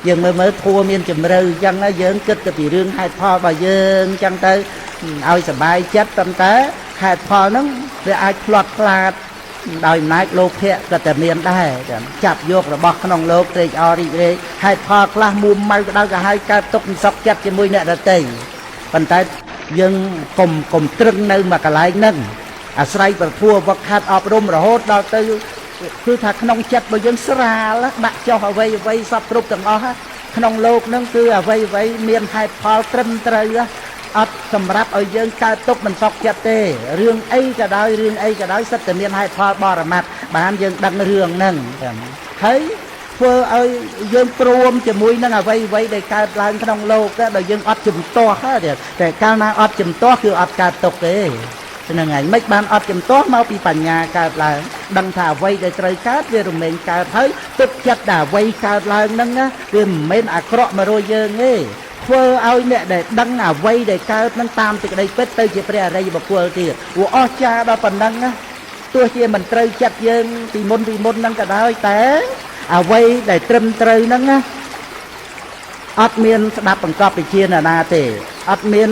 យើងមើលមើលធัวមានជំរឿអញ្ចឹងយើងគិតទៅពីរឿងហេតុផលរបស់យើងអញ្ចឹងទៅឲ្យសុបាយចិត្តប៉ុន្តែហេតុផលហ្នឹងវាអាចផ្្លាត់ផ្លាតដោយអំណាចលោភៈក៏តែមានដែរចាប់យករបស់ក្នុងលោកត្រេកអររីករាយហេតុផលខ្លះមួម៉ៅក្តៅក្រហាយកើតទុកមិនសុខចិត្តជាមួយអ្នកដទៃប៉ុន្តែយើងកុំត្រឹងនៅមួយកន្លែងហ្នឹងអាស្រ័យប្រធัวវឹកហាត់អប់រំរហូតដល់ទៅគឺថាក្នុងចិត្តរបស់យើងស្រាលដាក់ចុះអ្វីអ្វីសពគ្រប់ទាំងអស់ក្នុងលោកហ្នឹងគឺអ្វីអ្វីមានហេតុផលត្រឹមត្រូវអត់សម្រាប់ឲ្យយើងកើតទុកមិនសុខចិត្តទេរឿងអីក៏ដោយរឿងអីក៏ដោយសិតតែមានហេតុផលបរមត្តបានយើងដឹងរឿងហ្នឹងហើយធ្វើឲ្យយើងព្រមជាមួយនឹងអ្វីអ្វីដែលកើតឡើងក្នុងលោកដែលយើងអត់ជំទាស់តែកាលណាអត់ជំទាស់គឺអត់កើតទុកទេហ្នឹងហើយមិនបានអត់ជំទាស់មកពីបញ្ញាកើតឡើងដឹងថាអ្វីដែលត្រូវកើតវារមែងកើតហើយទឹកចិត្តដែលអ្វីកើតឡើងហ្នឹងណាវាមិនមែនអាក្រក់មករយយើងទេធ្វើឲ្យអ្នកដែលដឹងអ្វីដែលកើតនឹងតាមសេចក្តីពិតទៅជាព្រះអរិយបុគ្គលទៀតវាអស្ចារ្យដល់ប៉ុណ្ណឹងណាទោះជាមិនត្រូវចិត្តយើងពីមុនពីមុនហ្នឹងក៏ដោយតែអ្វីដែលត្រឹមត្រូវហ្នឹងណាអត់មានស្ដាប់បង្កប់វិជាណានាទេអត់មាន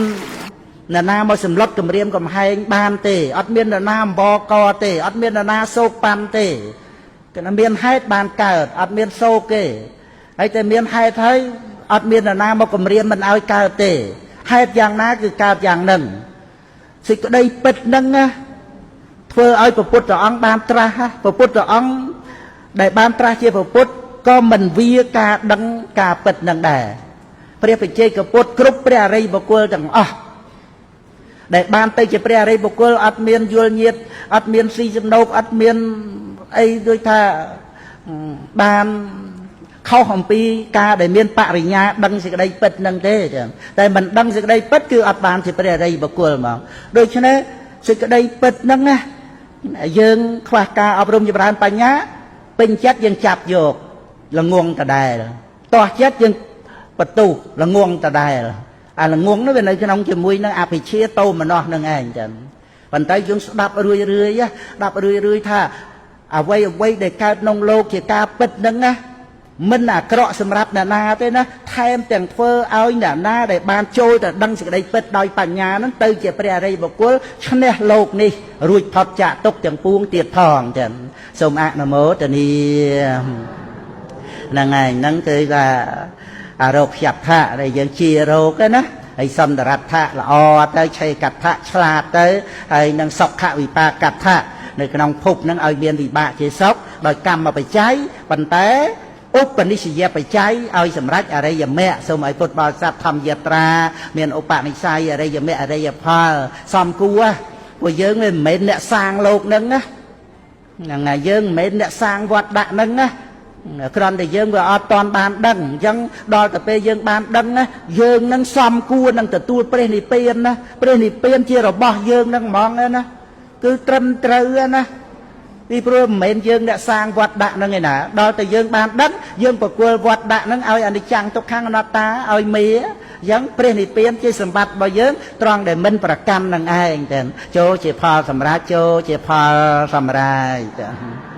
នរណាមកសម្លុតគម្រាមកំហែងបានទេអត់មាននរណាអំបកទេអត់មាននរណាសោកប៉ាន់ទេគឺមានហេតុបានកើតអត់មានសោកទេហើយតែមានហេតុហើយអត់មាននរណាមកគម្រាមមិនឲ្យកើតទេហេតុយ៉ាងណាគឺកើតយ៉ាងហ្នឹងសេចក្តីពិតហ្នឹងណាធ្វើឲ្យព្រះពុទ្ធអង្គបានត្រាស់ព្រះពុទ្ធអង្គដែលបានត្រាស់ជាព្រះពុទ្ធក៏មិនវាការដឹងការពិតនឹងដែរព្រះបច្ចេកពុទ្ធគ្រប់ព្រះអរិយបុគ្គលទាំងអស់ដែលបានទៅជាព្រះអរិយបុគ្គលអត់មានយល់ញាតអត់មានស៊ីសំណោកអត់មានអីដូចថាបានខុសអំពីការដែលមានបរិញ្ញាដឹងសេចក្តីពិតនឹងទេតែមិនដឹងសេចក្តីពិតគឺអត់បានជាព្រះអរិយបុគ្គលហ្មងដូច្នេះសេចក្តីពិតហ្នឹងណាយើងខ្វះការអប់រំចម្រើនបញ្ញាពេញចិត្តយើងចាប់យកល្ងងដដែលតោះចិត្តយើងបន្ទុះល្ងងដដែលអាល្ងងនោះវានៅក្នុងជាមួយនឹងអភិជាតោមនោះនឹងឯងចឹងប៉ុន្តែយើងស្ដាប់រឿយរឿយស្ដាប់រឿយរឿយថាអ្វីអ្វីដែលកើតក្នុងលោកជាការពិតហ្នឹងណាមិនអាក្រក់សម្រាប់អ្នកណាទេណាថែមទាំងធ្វើឲ្យអ្នកណាដែលបានចូលទៅដឹងសេចក្តីពិតដោយបញ្ញាហ្នឹងទៅជាព្រះអរិយបុគ្គលឈ្នះលោកនេះរួចផុតចាកទុក្ខទាំងពួងទៀតផងចឹងសូមអនុមោទនាហ្នឹងហើយហ្នឹងគឺថាអារោគយដ្ឋៈដែលយើងជារោគណាហើយសន្តរដ្ឋៈល្អទៅឆេកដ្ឋៈឆ្លាតទៅហើយនឹងសុខវិបាកដ្ឋៈនៅក្នុងភពហ្នឹងឲ្យមានវិបាកជាសុខដោយកម្មបច្ច័យប៉ុន្តែឧបនិស្សយបច្ច័យឲ្យសម្រេចអរិយមគ្គសូមឲ្យពុទ្ធបរិស័ទធម្មយាត្រាមានឧបនិស្ស័យអរិយមគ្គអរិយផលសំគួរពួកយើងមិនមែនអ្នកសាងលោកហ្នឹងណាហ្នឹងហើយយើងមិនមែនអ្នកសាងវត្តដាក់ហ្នឹងណាគ្រាន់តែយើងវាអត់តន់បានដឹងអញ្ចឹងដល់ទៅពេលយើងបានដឹងណាយើងនឹងសំគួរនឹងទទួលព្រះនិព្វានណាព្រះនិព្វានជារបស់យើងនឹងហ្មងណាគឺត្រឹមត្រូវណាពីព្រោះមិនមែនយើងអ្នកសាងវត្តដាក់ហ្នឹងឯណាដល់តែយើងបានដឹងយើងប្រគល់វត្តដាក់ហ្នឹងឲ្យអនិច្ចំទុក្ខំអនត្តាឲ្យមេអញ្ចឹងព្រះនិព្វានជាសម្បត្តិរបស់យើងត្រង់ដែលមិនប្រកាន់នឹងឯងតែចូលជាផលសម្រាប់ចូលជាផលសម្រាប់តែ